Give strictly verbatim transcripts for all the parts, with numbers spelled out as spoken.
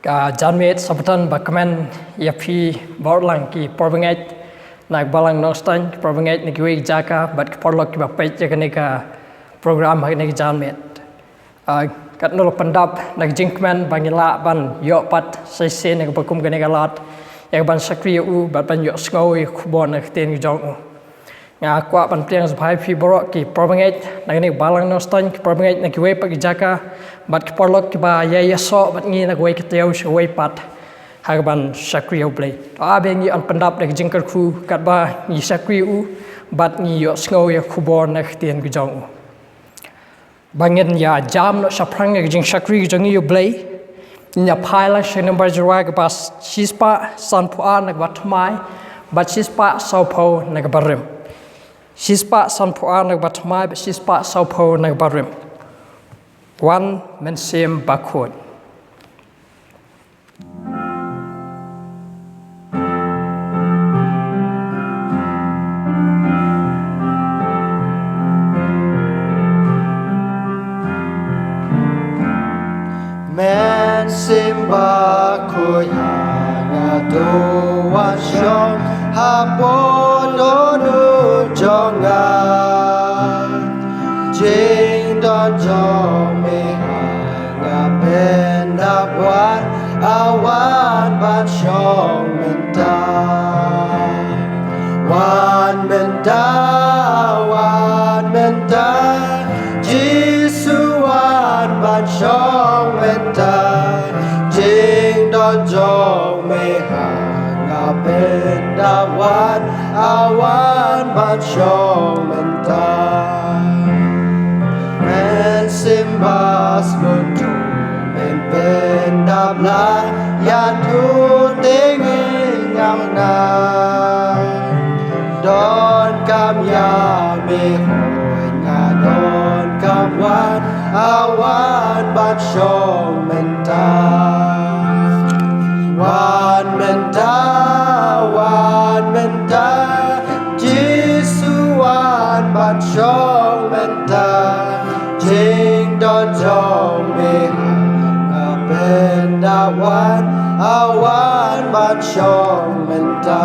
Ka janmiet sa bteng ba kmen ïa phi baroh lang ki para bangeit na ka Balang Nongstoiñ, ki para bangeit na kiwei ki jaka bad ki paralok kiba peit ïa kane ka program ha kane ka janmiet. Ah, katno la pyndap na ka jingkmen ba ngi lah ban ïoh pat sa shisien na kaba kum kane ka lad ïa ka ban shakri ïa u bad ban ïohsngew ïa ka khubor na ka ktien ka jong u. Nga kwah ban pdiang sngewbha ïa phi baroh ki para bangeit na kane ka Balang Nongstoiñ, ki para bangeit na kiwei pat ki jaka bad ki paralok kiba ïa ïasoh bad ngi na kawei ka taïew sha kawei pat ha ka ban shakri ïa U Blei. To, ai ba ngi yn pyndap da ka jingkyrkhu katba ngi shakri ïa u bad ngi ïohsngew ïa ka khubor na ka ktien ka jong u. Ba ngin ïa jam noh shaphrang ïa ka jingshakri ka jong ngi ïa U Blei, ngin ïa phai lang sha ka nombar jingrwai kaba shispah sanphew ar na kaba thymmai bad shispah sawphew na kaba rim. Shispah sanphew ar na kaba thymmai bad shispah sawphew na kaba rim. Wan Mynsiem Bakhuid. Mynsiem Bakhuid, ha nga to wan shong hapoh dohnud jong nga. Jingdon jong me ha nga pyndap wan, ah, wan ban shong mynta. Wan mynta, wan mynta, Jisu wan ban shong mynta. Jingdon jong me ha nga pyndap wan, ah, wan ban shong mynta. Mynsiem Bakhuid, men pyndap la ïa tu te ngi ngam na. Donkam ïa me hoi nga donkam wan, ah, wan ban shong mynta. Wan mynta, wan mynta, Jisu wan ban shong mynta. Jingdon jong me ha nga pyndap wan, ah, wan ban shong mynta.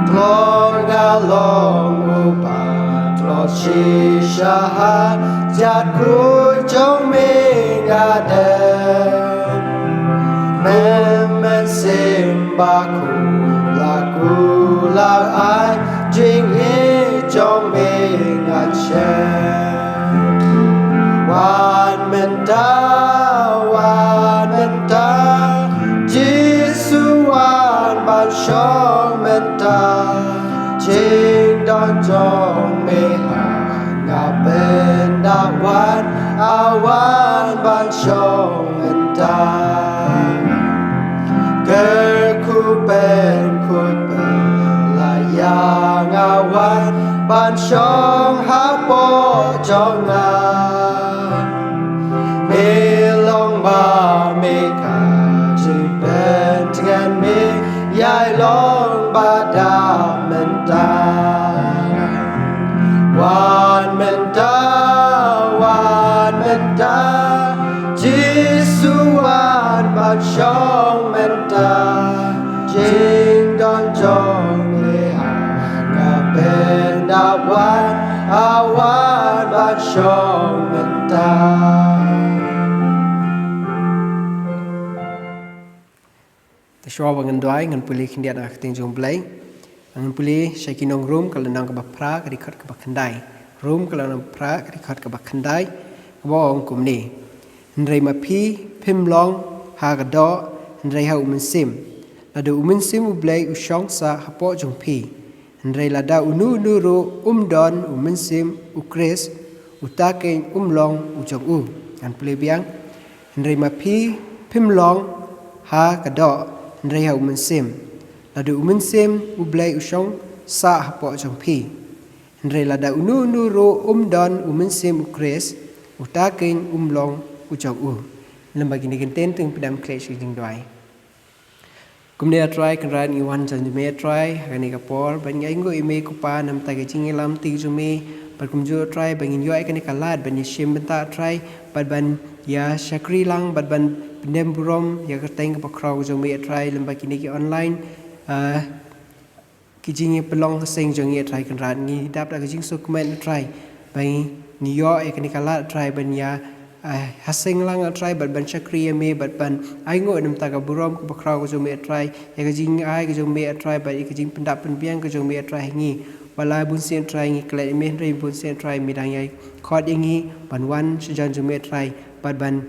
Tlot nga long u ba tlot shisha ha jingkhuid jong me nga dei. Me Mynsiem Bakhuid, la kular ai jingïeit jong me ngan shem. Wan mynta, wan mynta, Jisu wan ban shong mynta. Jingdon jong me ha nga pyndap wan, ah, wan ban shong mynta. Kyrkhu pynkhuid pynlait ïa nga wan ban shong hapoh jong nga. Me long ba me ka jingpyntngen, me ïai long ba dap mynta. Wan mynta, wan mynta, Jisu wan ban shong mynta. Jingdon jong me ha nga pyndap wan, ah, wan ban shong mynta. Te shuwa ba ngan duwai, ngan pule khyndiat na ka ktien jong U Blei. Ngan pule sha ki nong Rom ka lynnong kaba phra, ka dkhot kaba khyndai. Rom ka lynnong phra, ka dkhot kaba khyndai, kaba ong kumne: Hynrei ma phi phim long ha ka doh, hynrei ha U Mynsiem. Lada U Mynsiem U Blei u shong sah hapoh jong phi. Hynrei lada uno uno ruh um don U Mynsiem U Khrist, uta keiñ um long u jong u. Ngan pule biang. Hynrei ma phi phim long ha ka doh, hynrei ha U Mynsiem. Lada U Mynsiem U Blei u shong sah hapoh jong phi. Hynrei lada uno uno ruh um don U Mynsiem U Khrist, uta keiñ um long u jong u. Lem bad kine ki kyntien to ngin pyndonkam khlem sha ka jingduwai. Kumne A Trai Kynrad, ngi wan sha me A Trai ha kane ka por, ban ïainguh ïa me ko Pa namar ka jingïalam ti jong me, bad kumjuh A Trai ba ngin ïoh ïa kane ka lad ban ïashim bynta A Trai, bad ban ïa shakri lang bad ban pyndem burom ïa ka kyrteng kaba khraw ka jong me, A Trai, lyngba kine ki online, ah, ki jingïapynlong seng jong ngi, A Trai Kynrad. Ngi dap da ka jingsngewkmen, A Trai, ba ngi ïoh ïa kane ka lad, A Trai, ban ïa, ah, ha seng lang, A Trai, bad ban shakri ïa me bad ban ainguh na ka bynta ka burom kaba khraw ka jong me, A Trai, ïa ka jingai ka jong me, A Trai, bad ïa ka jingpyndap pynbiang ka jong me, A Trai, ha ngi. Wat la bunsien, A Trai, ngi klet ïa me, hynrei bunsien, A Trai, me dang ïai khot ïa ngi ban wan shajan jong me, A Trai, bad ban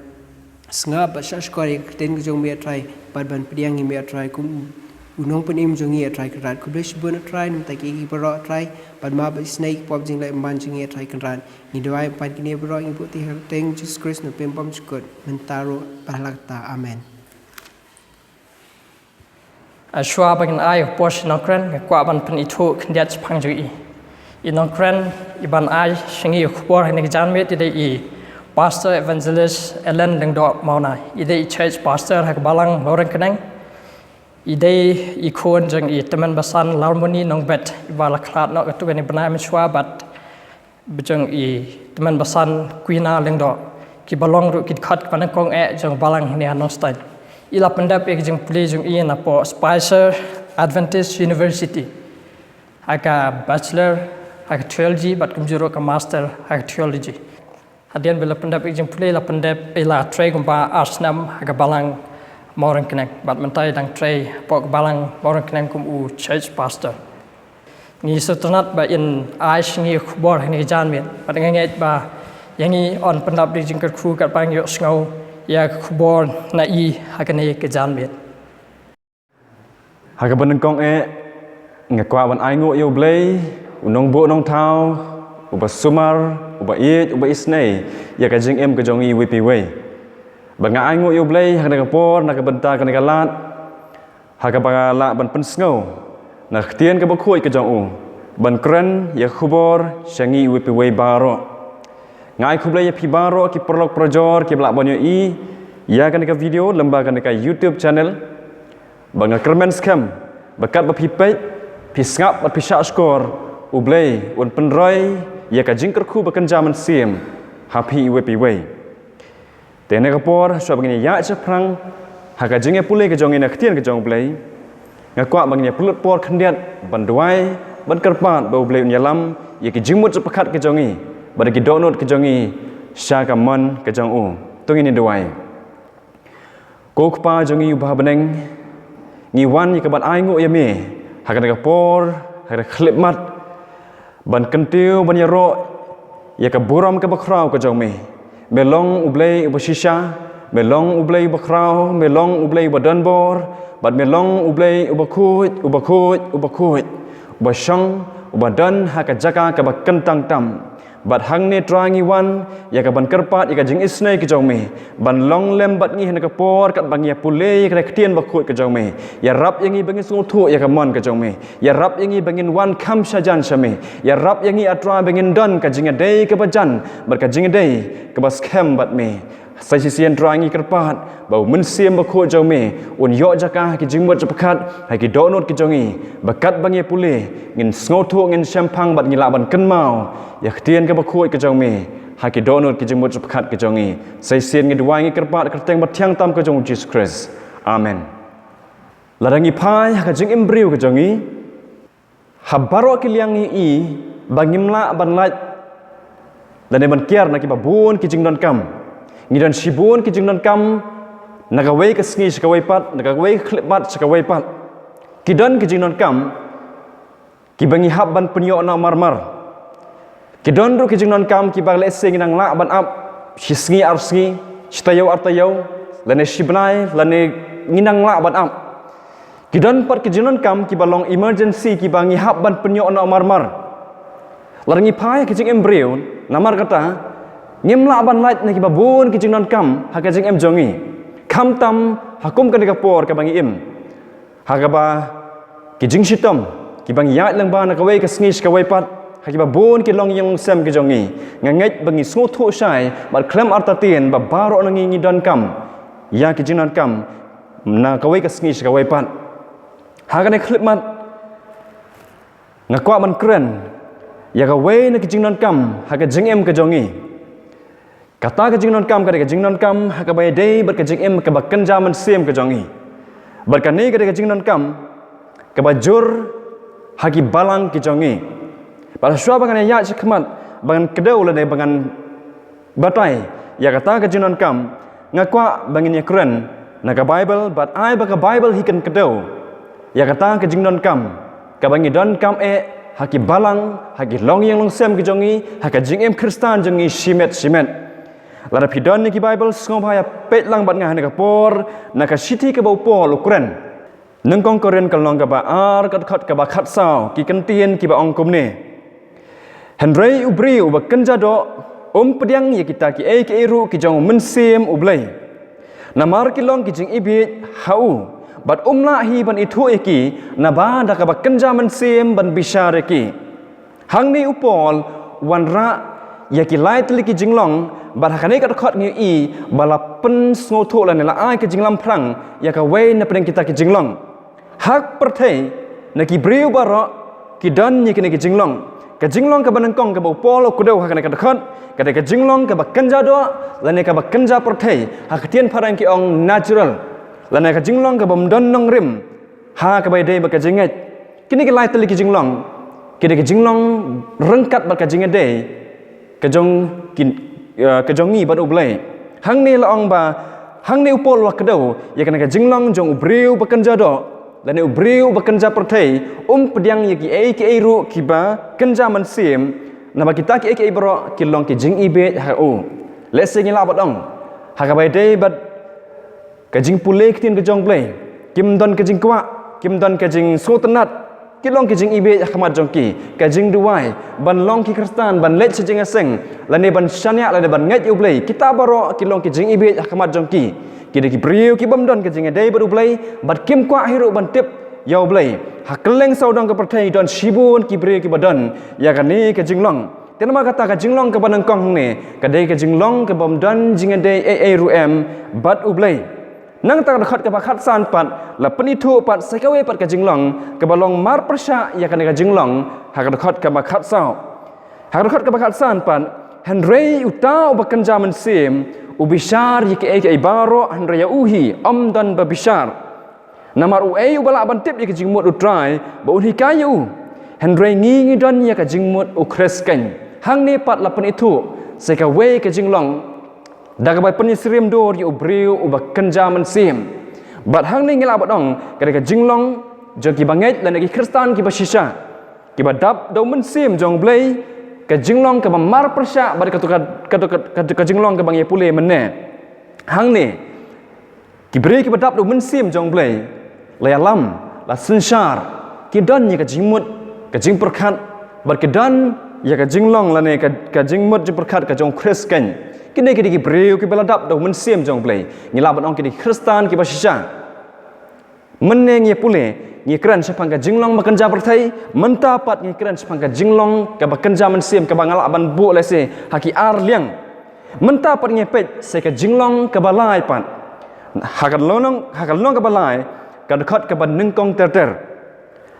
sngap bad shahshkor ïa ka ktien ka jong me, A Trai, bad ban pdiang ïa me, A Trai, kum u nongpynim jong ngi, A Trai Kynrad. Khublei shibun, A Trai, na ka bynta kiei kiei baroh, A Trai, bad map bad isynei ki pop jingleh bymman jong ngi, A Trai Kynrad. Ngi duwai ban kine baroh ngi buh ïa ka kyrteng Jisu Khrist, u nongpynim bymjukut, mynta ruh bad ha la katta. Amen. Shuwa ba ngin ai ka por sha i nongkren, nga kwah ban pynithuh khyndiat shaphang jong i. I nongkren i ban ai sha ngi ka khubor ha kane ka janmiet i dei i Pastor Evangelist Ellen Lyngdoh Mawnai. I dei i Church Pastor ha ka Balang Mawryngkneng. I dei i khun jong i Tymmen Basan Larmoni Nongbet, i ba la khlad noh katto katne bnai mynshuwa bad ba jong i Tymmen Basan Kwina Lyngdoh, kiba long ruh ki dkhot kiba nyngkong eh jong ka Balang hangne ha Nongstoiñ. I la pyndep ïa ka jingpule jong i napoh Spicer Adventist University, ha ka Bachelor ha ka Theology bad kumjuh ruh ka Master ha ka Theology. Hadien ba i la pyndep ïa ka jingpule, i la pyndep, i la trei kumba ar snem ha ka Balang Mawryngkneng bad mynta i dang trei hapoh ka Balang Mawryngkneng kum u Church Pastor. Ngi sngewtynnat ba in ai sha ngi ka khubor ha kane ka janmiet, bad nga ngeit ba ïa ngi yn pyndap da ka jingkyrkhu katba ngi ïohsngew ïa ka khubor na i ha kane ka janmiet. Ha kaba nyngkong eh, nga kwah ban ainguh ïa U Blei, u nongbuh nongthaw, uba sumar, uba ïeit, uba isynei ïa ka jingim ka jong ngi iwei pa iwei. Bad nga ainguh ïa U Blei ha kane ka por na ka bynta kane ka lad, ha kaba nga lah ban pynsngew na ka ktien kaba khuid ka jong u, ban kren ïa ka khubor sha ngi iwei pa iwei baroh. Nga ai khublei ïa phi baroh ki paralok parajor kiba lah ban ïohi ïa kane ka video lyngba kane ka YouTube channel. Bad nga kyrmen skhem ba katba phi peit, phi sngap bad phi shahshkor, U Blei un pynroi ïa ka jingkyrkhu ba kynja mynsiem ha phi iwei pa iwei. Te ha kane ka por, shuwa ba ngin ïaid shaphrang ha ka jingïapule ka jong ngi na ka ktien ka jong U Blei, nga kwah ba ngin ïa pynlut por khyndiat ban duwai, ban kyrpad ba U Blei un ïalam ïa ki jingmut jingpyrkhat ka jong ngi bad ïa ki dohnud ka jong ngi sha ka mon ka jong u. To ngin ïa duwai. Ko Kpa jong ngi uba ha bneng, ngi wan ïa ka ban ainguh ïa me ha kane ka por, ha kane ka khyllipmat, ban kyntiew, ban ïaroh ïa ka burom kaba khraw ka jong me. Me long U Blei uba shisha, me long U Blei uba khraw, me long U Blei uba donbor, bad me long U Blei uba khuid, uba khuid, uba khuid, uba shong, uba don ha ka jaka kaba kyntang tam. Bad hangne Trai ngi wan ïa ka ban kyrpad ïa ka jingisynei ka jong me ban long lem bad ngi ha kane ka por katba ngi ïa pule ïa ka ktien bakhuid ka jong me. Ïarap ïa ngi ba ngin sngewthuh ïa ka mon ka jong me. Ïarap ïa ngi ba ngin wan kham shajan sha me. Ïarap ïa ngi, A Trai, ba ngin don ka jingïadei kaba jan bad ka jingïadei kaba skhem bad me. Sa shisien Trai ngi kyrpad ba U Mynsiem Bakhuid jong me un ïoh jaka ha ki jingmut jingpyrkhat, ha ki dohnud ki jong ngi, ba katba ngi ïa pule ngin sngewthuh, ngin shemphang bad ngi lah ban kynmaw ïa ka ktien kaba khuid ka jong me ha ki dohnud ki jingmut jingpyrkhat ka jong ngi. Sa shisien ngi duwai, ngi kyrpad ha ka kyrteng bathiang tam ka jong U Jisu Khrist. Amen. Lada ngi phai ha ka jingim briew ka jong ngi, ha baroh ki liang ngi i ba ngim lah ban lait lane ban kiar na kiba bun ki jingdonkam. Ngi don shibun ki jingdonkam na kawei ka sngi sha kawei pat, na kawei ka khyllipmat sha kawei pat. Ki don ki jingdonkam kiba ngi hap ban pynïoh noh marmar. Ki don ruh ki jingdonkam kiba lehse ngi nang lah ban ap shi sngi ar sngi, shi taïew ar taïew, lane shi bnai, lane ngi nang lah ban ap. Ki don pat ki jingdonkam kiba long emergency kiba ngi hap ban pynïoh noh marmar. Lada ngi phai ha ka jingim briew, namar kata ngim lah ban lait na kiba bun ki jingdonkam ha ka jingim jong ngi, khamtam ha kum kane ka por kaba ngi im, ha kaba ki jingshitom kiba ngi ïaid lyngba na kawei ka sngi sha kawei pat, ha kiba bun ki longïing longsem ki jong ngi. Nga ngeit ba ngi sngewthuh shai bad khlem artatien ba baroh na ngi ngi donkam ïa ki jingdonkam na kawei ka sngi sha kawei pat. Ha kane ka khyllipmat nga kwah ban kren ïa kawei na ki jingdonkam ha ka jingim ka jong ngi. Kata ka jingdonkam ka dei ka jingdonkam ha kaba ïadei bad ka jingim kaba kynja mynsiem ka jong ngi. Bad kane ka dei ka jingdonkam kaba jur ha ki balang ki jong ngi. Bad shuwa ba ngan ïaid shakhmat ba ngan kdew lane ba ngan batai ïa kata ka jingdonkam, nga kwah ba ngin ïakren na ka Baibl bad ai ba ka Baibl hi kan kdew ïa kata ka jingdonkam kaba ngi donkam eh ha ki balang, ha ki longïing longsem ki jong ngi, ha ka jingim Khristan jong ngi shimet shimet. Lada phi don ïa ki Baibl, sngewbha ïa peit lang bad nga ha kane ka por na ka shithi kaba u Paul u kren. Nyngkong Korinth ka lynnong kaba ar, ka dkhot kaba khatsaw, ki kyntien kiba ong kumne: Hynrei u briew uba kynja doh um pdiang ïa kita kiei kiei ruh ki jong u Mynsiem u Blei, namar ki long ki jingibiej ha u, bad um lah hi ban ithuh ïa ki, naba da kaba kynja mynsiem ban bishar ïa ki. Hangne u Paul u wanrah ïa ki lai tylli ki jinglong, bad ha kane ka dkhot ngi ïohi ba la pynsngewthuh lane la ai ka jinglamphrang ïa kawei na pdeng kita ki jinglong. Ha ka pyrthei, na ki briew baroh ki don ïa kine ki jinglong. Ka jinglong kaba nyngkong kaba u Paul u kdew ha kane ka dkhot ka dei ka jinglong kaba kynja doh lane kaba kynja pyrthei, ha ka ktien phareng ki ong natural, lane ka jinglong kaba ym don nongrim ha kaba ïadei bad ka jingngeit. Kine ki lai tylli ki jinglong ki dei ki jinglong ryngkat bad ka jingïadei ka jong ki, eh, ka jong ngi bad u Blei. Hangne la ong ba, hangne u Paul u la kdew ïa kane ka jinglong jong u briew ba kynja doh lane u briew ba kynja pyrthei, um pdiang ïa kiei kiei ruh kiba kynja mynsiem, naba kita kiei kiei baroh ki long ki jingibiej ha u. Lehse ngi lah ban ong ha kaba ïadei bad ka jingpule ktien ka jong u Blei, kim don ka jingkwah, kim don ka jingsngewtynnad, ki long ki jingibiej ha khmat jong ki. Ka jingduwai ban long ki Khristan, ban leit sha jingïaseng, lane ban shaniah, lane ban ngeit ïa u Blei, kita baroh ki long ki jingibiej ha khmat jong ki. Ki dei ki briew ki bym don ka jingïadei bad u Blei, bad kim kwah hi ruh ban tip ïa u Blei. Ha kylleng sawdong ka pyrthei don shibun ki briew kiba don ïa kane ka jinglong. Te namar kata ka jinglong kaba nyngkong hangne ka dei ka jinglong kaba ym don jingïadei ei ei ruh em bad u Blei. Nangta ka dkhot kaba khatsan pat la pynithuh pat sa kawei pat ka jinglong kaba long marpyrshah ïa kane ka jinglong ha ka dkhot kaba khatsaw. Ha ka dkhot kaba khatsan pat: Hynrei uta uba kynja mynsiem u bishar ïa kiei kiei baroh, hynrei ïa u hi ym don ba bishar. Namar uei uba lah ban tip ïa ka jingmut u Trai ba un hikai ïa u? Hynrei ngi ngi don ïa ka jingmut u Khrist keiñ. Hangne pat la pynithuh sa kawei ka jinglong da kaba pynïasyriem dur ïa u briew uba kynja mynsiem. Bad hangne ngi lah ban ong ka dei ka jinglong jong kiba ngeit lane ki Khristan kiba shisha, kiba dap da u Mynsiem jong u Blei, ka jinglong kaba marpyrshah bad kato ka, kato ka, kato ka jinglong kaba ngi pule mynne. Hangne ki briew kiba dap da u Mynsiem jong u Blei la ïalam, la synshar, ki don ïa ka jingmut, ka jingpyrkhat, bad ki don ïa ka jinglong lane ka, ka jingmut jingpyrkhat ka jong u Khrist keiñ. Kine ki dei ki briew kiba la dap da u Mynsiem jong u Blei. Ngi lah ban ong ki dei ki Khristan kiba shisha. Mynne ngi pule, ngi kren shaphang ka jinglong ba kynja pyrthei, mynta pat ngi kren shaphang ka jinglong kaba kynja mynsiem kaba nga lah ban buh lehse ha ki ar liang. Mynta pat ngi peit sa ka jinglong kaba lai pat. Ha ka lynnong, ha ka lynnong kaba lai, ka dkhot kaba nyngkong ter ter.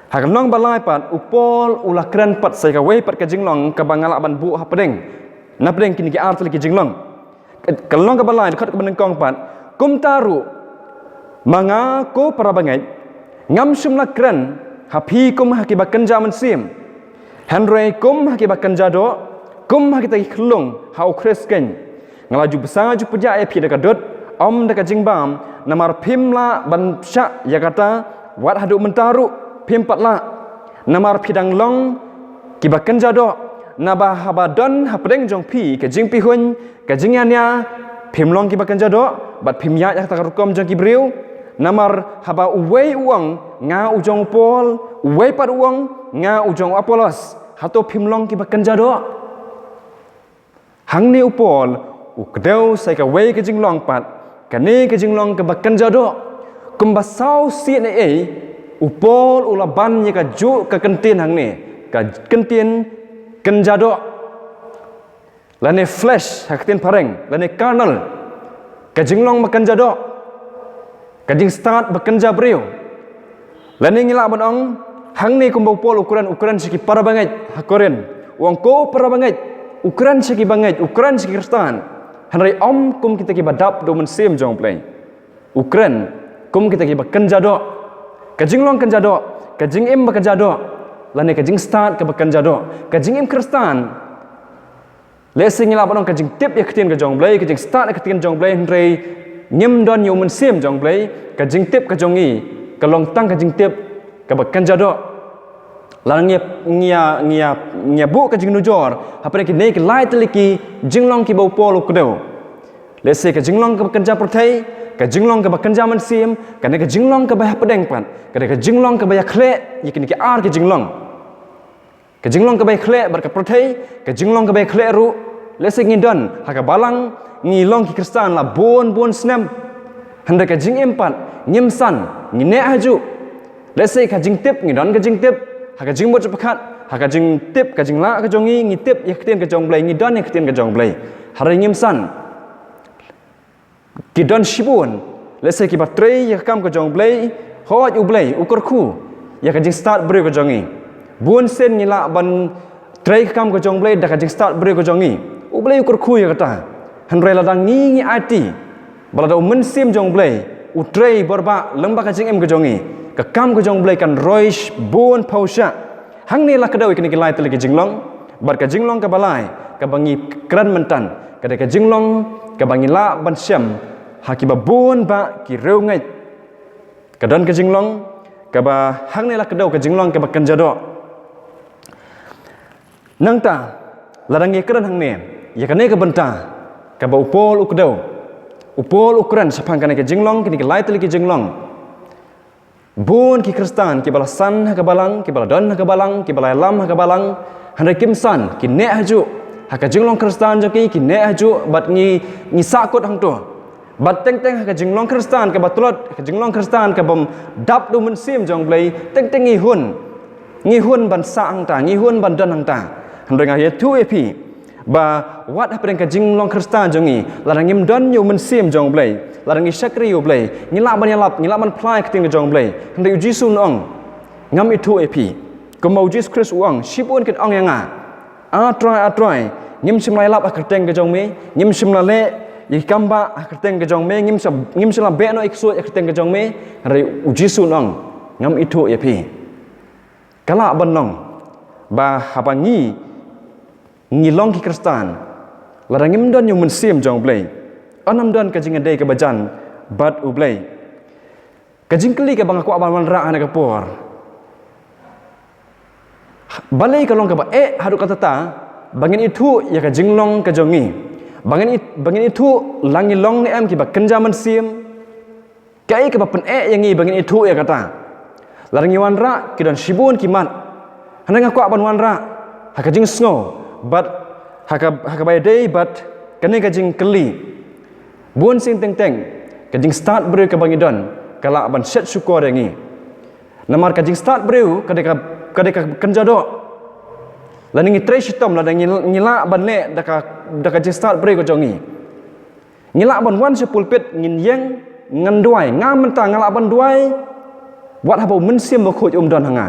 Ha ka lynnong ba lai pat u Paul u la kren pat sa kawei pat ka jinglong kaba nga lah ban buh hapdeng, napdeng kine ki ar tylli ki jinglong. Ka lynnong kaba lai, dkhot kaba nyngkong pat: Kumta ruh, ma nga ko para bangeit, ngam shym la kren ha phi kum ha kiba kynja mynsiem, hynrei kum ha kiba kynja doh, kum ha kita ki khyllung ha u Khrist keiñ. Nga la ju bsa ju pdiah ïa phi da ka dud, ym da ka jingbam, namar phim lah ban shah ïa kata, wat haduh mynta ruh phim pat lah. Namar phi dang long kiba kynja doh, naba haba don hapdeng jong phi ka jingpihuiñ, ka jingïania, phim long kiba kynja doh, bad phim ïaid ha kata ka rukom jong ki briew. Namar haba uwei u ong, nga u jong u Paul, uwei pat u ong, nga u jong u Apollos, hato phim long kiba kynja doh? Hangne u Paul u kdew sa kawei ka jinglong pat, kane ka jinglong kaba kynja doh. Kumba saw sien ei ei, u Paul u la ban ïa kajuh ka kyntien hangne, ka kyntien kynja doh, lane flesh ha ka ktien phareng, lane carnal, ka jinglong ba kynja doh, ka jingstad ba kynja briew. Lane ngi lah ban ong, hangne kumba u Paul u kren, u kren sha ki para bangeit ha Korinth. U ong, ko para bangeit, u kren sha ki bangeit, u kren sha ki Khristan. Hynrei ym kum kita kiba dap da u Mynsiem jong U Blei. U kren kum kita kiba kynja doh. Ka jinglong kynja doh, ka jingim ba kynja doh, lane ka jingstad kaba kynja doh. Ka jingim Khristan, lehse ngi lah ban ong ka jingtip ïa ka ktien ka jong U Blei, ka jingstad ïa ka ktien jong U Blei, hynrei ngim don ïa u Mynsiem jong U Blei, ka jingtip ka jong ngi ka long tang ka jingtip kaba kynja doh. Lada ngi ïa, ngi ïa, ngi ïa, ngi ïa buh ka jingnujor hapdeng kine ki lai tylli ki jinglong kiba u Paul u kdew. Lehse ka jinglong kaba kynja pyrthei, ka jinglong kaba kynja mynsiem, kane ka jinglong kaba hapdeng pat, kane ka jinglong kaba ïakhleh, ïa kine ki ar ki jinglong. Ka jinglong kaba ïakhleh bad ka pyrthei, ka jinglong kaba ïakhleh ruh. Lehse ngi don ha ka balang, ngi long ki Khristan la bun bun snem, hynrei ka jingim pat ngim san, ngi neh hajuh. Lehse ka jingtip, ngi don ka jingtip ha ka jingmut jingpyrkhat, ha ka jingtip, ka jinglah ka jong ngi, ngi tip ïa ka ktien ka jong U Blei, ngi don ïa ka ktien ka jong U Blei, hynrei ngim san. Ki don shibun, lehse kiba trei ïa ka kam ka jong U Blei, hooid U Blei u kyrkhu ïa ka jingstad briew ka jong ngi. Bun sien ngi lah ban trei ka kam ka jong U Blei da ka jingstad briew ka jong ngi. U Blei u kyrkhu ïa kata. Hynrei lada ngi, ngi aiti ba lada u Mynsiem jong U Blei u trei borbah lyngba ka jingim ka jong ngi, ka kam ka jong U Blei kan roi sh-, bun phew shah. Hangne la kdew ïa kine ki lai tylli ki jinglong, bad ka jinglong kaba lai kaba ngi kren mynta ka dei ka jinglong kaba ngi lah ban shem ha kiba bun bah ki riewngeit. Ka don ka jinglong kaba hangne la kdew, ka jinglong kaba kynja doh. Nangta, lada ngi kren hangne ïa kane ka bynta kaba u Paul u kdew, u Paul u kren shaphang kane ka jinglong, kine ki lai tylli ki jinglong. Bun ki Khristan kiba la san ha ka balang, kiba la don ha ka balang, kiba la ïalam ha ka balang, hynrei kim san, ki neh hajuh ha ka jinglong Khristan jong ki, ki neh hajuh, bad ngi, ngi sahkut hangto. Bad teng teng ha ka jinglong Khristan kaba tlot, ha ka jinglong Khristan kabym dap da u Mynsiem jong U Blei, teng teng ngi hun, ngi hun ban sah hangta, ngi hun ban don hangta. Hynrei nga ïathuh ïa phi ba wat hapdeng ka jinglong Khristan jong ngi, lada ngim don ïa u Mynsiem jong U Blei, lada ngi shakri ïa U Blei, ngi lah ban ïalap, ngi lah ban phla ïa ka ktien ka jong U Blei. Hynrei u Jisu un ong, ngam ithuh ïa phi. Kumba u Jisu Khrist u ong, shibun kin ong ïa nga, A Trai, A Trai, ngim shym la ïalap ha ka kyrteng ka jong me, ngim shym la leh ïa ki kam bah ha ka kyrteng ka jong me, ngim shym, ngim shym la beh noh ïa ki ksuid ha ka kyrteng ka jong me. Hynrei u Jisu un ong, ngam ithuh ïa phi. Ka lah ban long ba haba ngi, ngi long ki Khristan, lada ngim don ïa u Mynsiem jong U Blei, ym don ka jingïadei kaba jan bad U Blei. Ka jingkylli kaba nga kwah ban wanrah ha kane ka por, balei ka long kaba eh haduh katta ba ngin ithuh ïa ka jinglong ka jong ngi, ba ngin it-, ba ngin ithuh la ngi long ne em kiba kynja mynsiem? Kaei kaba pyneh ïa ngi ba ngin ithuh ïa kata? Lada ngi wanrah, ki don shibun ki mat. Hynrei nga kwah ban wanrah ha ka jingsngew bad ha ka, ha kaba ïadei bad kane ka jingkylli. Bun sien teng teng ka jingstad briew kaba ngi don ka lah ban shet shukor ïa ngi. Namar ka jingstad briew ka dei ka, ka dei ka kynja doh. Lada ngi trei shitom, lada ngi, ngi lah ban leh da ka, da ka jingstad briew ka jong ngi, ngi lah ban wan sha pulpit, ngin ïeng, ngan duwai. Nga mynta nga lah ban duwai wat haba u Mynsiem Bakhuid um don ha nga.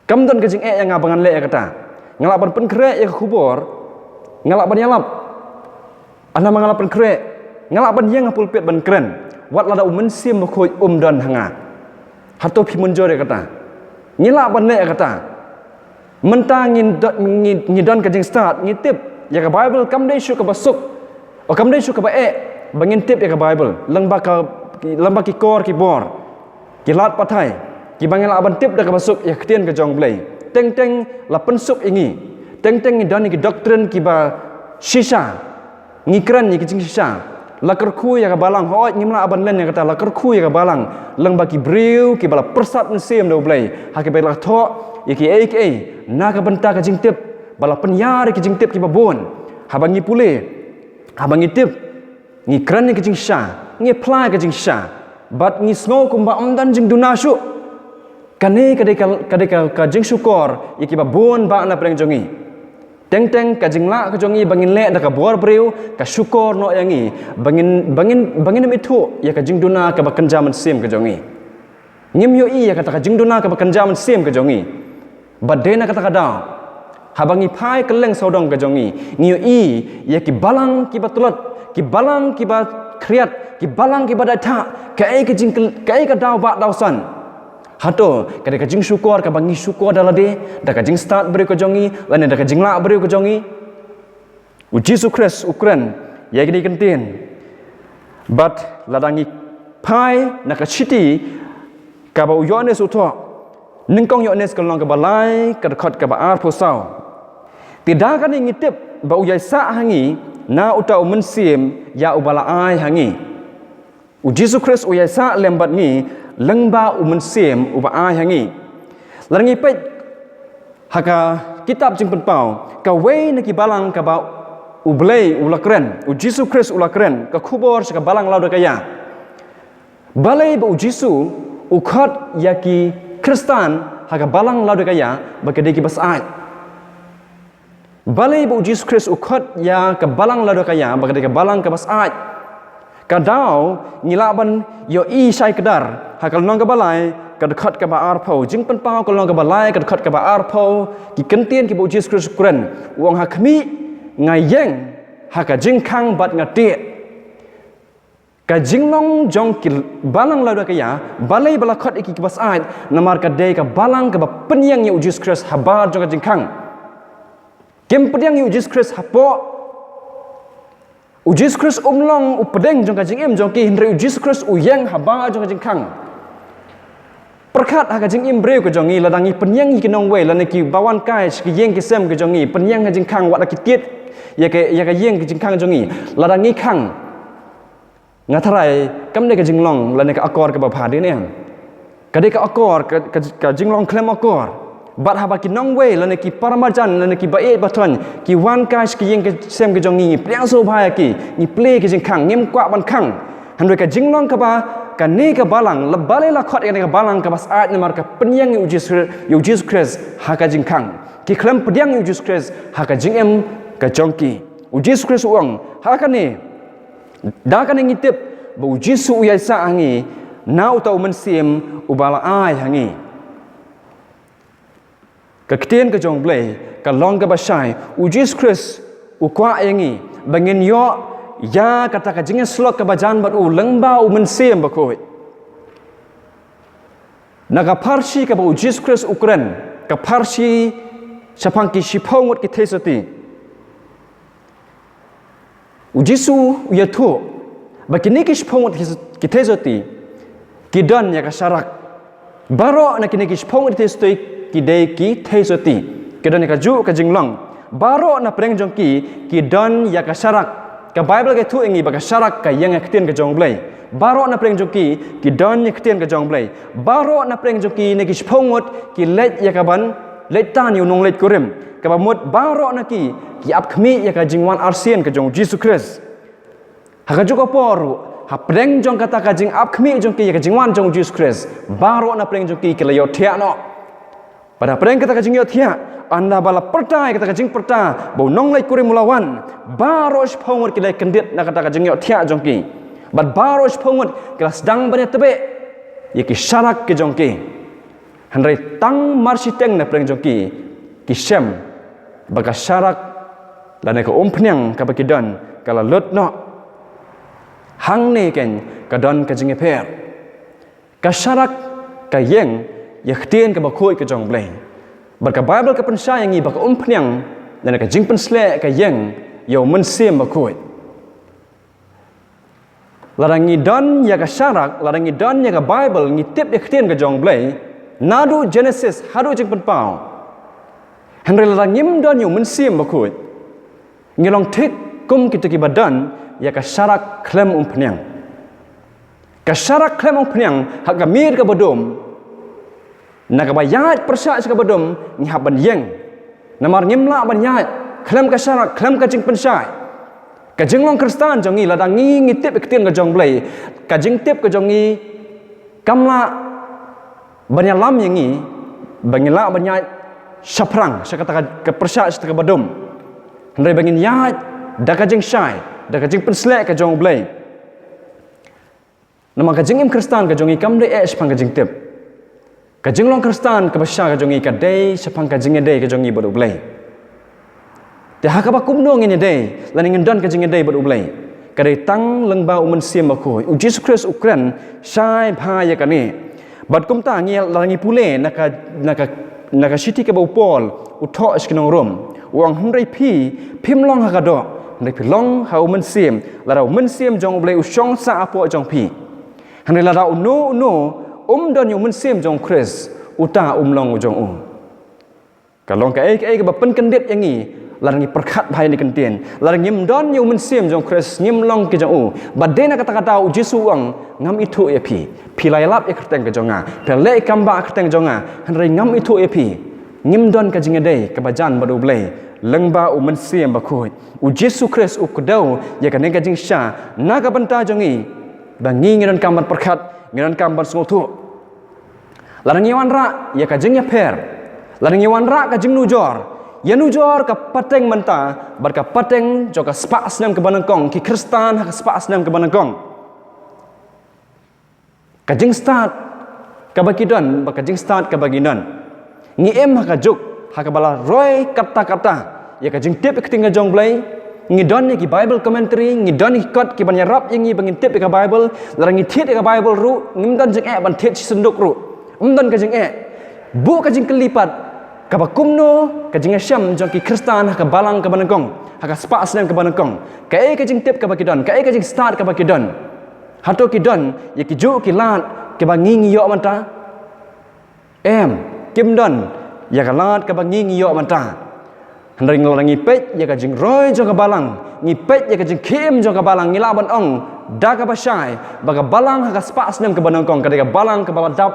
Kam don ka jingeh ïa nga ba ngan leh ïa kata. Nga lah ban pynkhreh ïa ka khubor, nga lah ban ïalap. Haba nga lah pynkhreh, nga lah ban ïeng ha pulpit ban kren wat lada u Mynsiem Bakhuid um don ha nga. Hato phi mynjur ïa kata? Ngi lah ban leh ïa kata. Mynta ngin do-, ngi, ngi don ka jingstad, ngi tip ïa ka Baibl kam dei shuh kaba suk, o kam dei shuh kaba eh ba ngin tip ïa ka Baibl lyngba ka, lyngba ki kor ki bor, ki lad pathai kiba ngi lah ban tip da kaba suk ïa ka ktien ka jong U Blei. Teng teng la pynsuk ïa ngi. Teng teng ngi don ïa ki doctrine kiba shisha. Ngi kren ïa ki jingshisha. La kyrkhu ïa ka balang, hooid ngim lah ban len ïa kata, la kyrkhu ïa ka balang lyngba ki briew kiba la pyrsad mynsiem da U Blei, ha kiba la thoh ïa kiei kiei na ka bynta ka jingtip, ba la pynïar ïa ki jingtip kiba bun. Haba ngi pule, haba ngi tip, ngi kren ïa ki jingshisha, ngi phla ïa ki jingshisha, bad ngi sngew kumba ym don jingduna shuh. Kane ka dei ka, ka dei ka, ka jingshukor ïa kiba bun bah na pdeng jong ngi. Teng teng ka jinglah ka jong ngi ba ngin leh da ka bor briew ka shukor noh ïa ngi ba ngin, ba ngin, ba ngin ym ithuh ïa ka jingduna kaba kynja mynsiem ka jong ngi. Ngim ïohi ïa kata ka jingduna kaba kynja mynsiem ka jong ngi. Bad dei na kata ka daw, Haba ngi phai kylleng sawdong ka jong ngi, ngi ïohi ïa ki balang kiba tlot, ki balang kiba khriat, ki balang kiba dait thah, kaei ka jing, kaei ka daw ba daw san. Hato ka dei ka jingshukor kaba ngi shukor da lade, da ka jingstad briew ka jong ngi, lane da ka jinglah briew ka jong ngi? U Jisu Khrist u kren ïa kine ki ktien. Bad lada ngi phai na ka shithi kaba u Ïoannis u thoh, nyngkong Ïoannis ka lynnong kaba lai, ka dkhot kaba arphew saw. Te da kane ngi tip ba u ïaisah ha ngi na uta u Mynsiem ïa uba la ai ha ngi. U Jisu Khrist u ïaisah lem bad ngi lyngba u Mynsiem uba ai ha ngi. Lada ngi peit ha ka kitab Jingpynpaw, kawei na ki balang kaba U Blei u la kren, u Jisu Khrist u la kren, ka khubor sha ka balang Laodikaia. Balei ba u Jisu u khot ïa ki Khristan ha ka balang Laodikaia ba ki dei kiba syaid? Balei ba u Jisu Khrist u khot ïa ka balang Laodikaia ba ka dei ka balang kaba syaid? Ka daw ngi lah ban ïohi shai kdar ha ka lynnong kaba lai, ka dkhot kaba arphew. Jingpynpaw ka lynnong kaba lai, ka dkhot kaba arphew, ki ktien kiba u Jisu Khrist u kren. U ong, ha khmih, nga ïeng ha ka jingkhang bad nga tieh. Ka jinglong jong ki balang Laodikaia, balei ba la khot ïa ki kiba syaid? Namar ka dei ka balang kaba pynïeng ïa u Jisu Khrist habar jong ka jingkhang. Kim pdiang ïa u Jisu Khrist hapoh. U Jisu Khrist um long u pdeng jong ka jingim jong ki, hynrei u Jisu Khrist u ïeng habar jong ka jingkhang. Pyrkhat ha ka jingim briew ka jong ngi, lada ngi pynïeng ïa ki nongwei lane kiba wan kai sha ki ïing ki sem ka jong ngi, pynïeng ha jingkhang, wat la ki tied ïa ka, ïa ka ïing ka jingkhang jong ngi, lada ngi khang. Nga tharai kam dei ka jinglong lane ka akor kaba bha, dei ne em? Ka dei ka akor, ka, ka, ka jinglong khlem akor. Bad haba ki nongwei lane ki para marjan lane kiba ïeit ba thoiñ ki wan kai sha ki ïing ki sem ki jong ngi, ngi pdiang sngewbha ïa ki, ngi plie ki jingkhang, ngim kwah ban khang. Hynrei ka jinglong kaba kane ka balang, la balei la khot ïa kane ka balang kaba syaid? Namar ka pynïeng ïa u Jisu, ïa u Jisu Khrist ha ka jingkhang. Ki khlem pdiang ïa u Jisu Khrist ha ka jingim ka jong ki. U Jisu Khrist u ong, ha kane, da kane ngi tip ba u Jisu u ïaisah ha ngi na uta u Mynsiem uba la ai ha ngi. Ka ktien ka jong U Blei ka long kaba shai, u Jisu Khrist u kwah ïa ngi ba ngin ïoh ïa kata ka jingïasyllok kaba jan bad u lyngba u Mynsiem Bakhuid. Na ka pharshi kaba u Jisu Khrist u kren, ka pharshi shaphang ki shiphew ngut ki theisotti. U Jisu u ïathuh ba kine ki shiphew ngut ki theisotti ki don ïa ka sharak. Baroh na kine ki shiphew ngut ki theisotti ki dei ki theisotti. Ki don ïa kajuh ka jinglong. Baroh na pdeng jong ki ki don ïa ka sharak. Ka Baibl ka ïathuh ïa ngi ba ka sharak ka ïeng ïa ka ktien ka jong U Blei. Baroh na pdeng jong ki ki don ïa ka ktien ka jong U Blei. Baroh na pdeng jong kine ki shiphew ngut ki leit ïa kaban leit tan ïa u nongleit kurim. Kaba mut baroh na ki ki ap khmih ïa ka jingwan arsien ka jong u Jisu Khrist. Ha kajuh ka por ruh, ha pdeng jong kata ka jingap khmih jong ki ïa ka jingwan jong u Jisu Khrist, baroh na pdeng jong ki ki la ïohthiah noh. Bad ha pdeng kata ka jingïohthiah, ynda ba la pyrta ïa kata ka jingpyrta ba u nongleit kurim u la wan, baroh shiphew ngut ki la kyndit na kata ka jingïohthiah jong ki. Bad baroh shiphew ngut ki la sdang ban ïatbeh ïa ki sharak ki jong ki. Hynrei tang mar shiteng na pdeng jong ki, ki shem ba ka sharak lane ka umphniang kaba ki don ka la lut noh. Hangne keiñ ka don ka jingïapher. Ka sharak ka ïeng ïa ka ktien kaba khuid ka jong U Blei. Bad ka Baibl ka pynshai ïa ngi ba ka umphniang lane ka jingpynsleh ka ïeng ïa u Mynsiem Bakhuid. Lada ngi don ïa ka sharak, lada ngi don ïa ka Baibl, ngi tip ïa ka ktien ka jong U Blei, naduh Genesis haduh Jingpynpaw. Hynrei lada ngim don ïa u Mynsiem Bakhuid, ngi long thik kum kito kiba don ïa ka sharak khlem umphniang. Ka sharak khlem umphniang ha ka miet kaba dum. Na kaba ïaid pyrshah sha kaba dum ngi hap ban ïeng. Namar ngim lah ban ïaid khlem ka sharak, khlem ka jingpynshai. Ka jinglong Khristan jong ngi, lada ngi ngi tip ïa ka ktien ka jong U Blei, ka jingtip ka jong ngi kam lah ban ïalam ïa ngi ba ngin lah ban ïaid shaphrang sha kata ka, ka pyrshah sha kata kaba dum. Hynrei ba ngin ïaid da ka jingshai, da ka jingpynsleh ka jong U Blei. Namar ka jingim Khristan ka jong ngi kam dei eh shaphang ka jingtip. Ka jinglong Khristan kaba shisha ka jong ngi ka dei shaphang ka jingïadei ka jong ngi bad U Blei. Te ha kaba kumno ngin ïadei lane ngin don ka jingïadei bad U Blei? Ka dei tang lyngba U Mynsiem Bakhuid. U Jisu Khrist u kren shai bha ïa kane. Bad kumta ngi la ngi pule na ka na ka na ka shithi kaba u Paul u thoh sha ki nong Rom. U ong, hynrei phi phim long ha ka doh, hynrei phi long ha U Mynsiem, lada U Mynsiem jong U Blei u shong sah hapoh jong phi. Hynrei lada uno uno um don ïa U Mynsiem jong Khrist, uta um long u jong u. Ka long kaei kaei kaba pynkyndit ïa ngi lada ngi pyrkhat bha ïa kane ka ktien. Lada ngim don ïa U Mynsiem jong Khrist, ngim long ki jong u. Bad dei na kata ka daw U Jisu u ong, ngam ithuh ïa phi. Phi la ïalap ïa ka kyrteng ka jong nga, phi la leh kam ba ka kyrteng jong nga, hynrei ngam ithuh ïa phi. Ngim don ka jingïadei kaba jan bad U Blei lyngba U Mynsiem Bakhuid. U Jisu Khrist u kdew ïa kane ka jingshisha na ka bynta jong ngi, ba ngi ngi donkam ban pyrkhat, ngi donkam ban sngewthuh. Lada ngi wanrah ïa ka jingïapher, lada ngi wanrah ka jingnujor, ïa nujor ka pateng mynta bad ka pateng jong ka spah snem kaba nyngkong, ki Khristan ha ka spah snem kaba nyngkong. Ka jingstad kaba ki don bad ka jingstad kaba ki don. Ngi im ha ka juk ha kaba la roi katta katta ïa ka jingtip ïa ka ktien ka jong U Blei. Ngi don ïa ki Bible commentary, ngi don ïa ki kot kiban ïarap ïa ngi ba ngin tip ïa ka Bible. Lada ngi thied ïa ka Bible ruh, ngim don jingeh ban thied shi synduk ruh. Ym don ka jingeh. Buh ka jingkylli pat, kaba kumno ka jingïashem jong ki Khristan ha ka balang kaba nyngkong, ha ka spah snem kaba nyngkong? Kaei ka jingtip kaba ki don, kaei ka jingstad kaba ki don? Hato ki don ïa ki juh ki lad kiba ngi ngi ïoh mynta? Em, kim don ïa ka lad kaba ngi ngi ïoh mynta. Hynrei lada ngi peit ïa ka jingroi jong ka balang, ngi peit ïa ka jingkhie im jong ka balang, ngi lah ban ong da kaba shai ba ka balang ha ka spah snem kaba nyngkong ka dei ka balang kaba la dap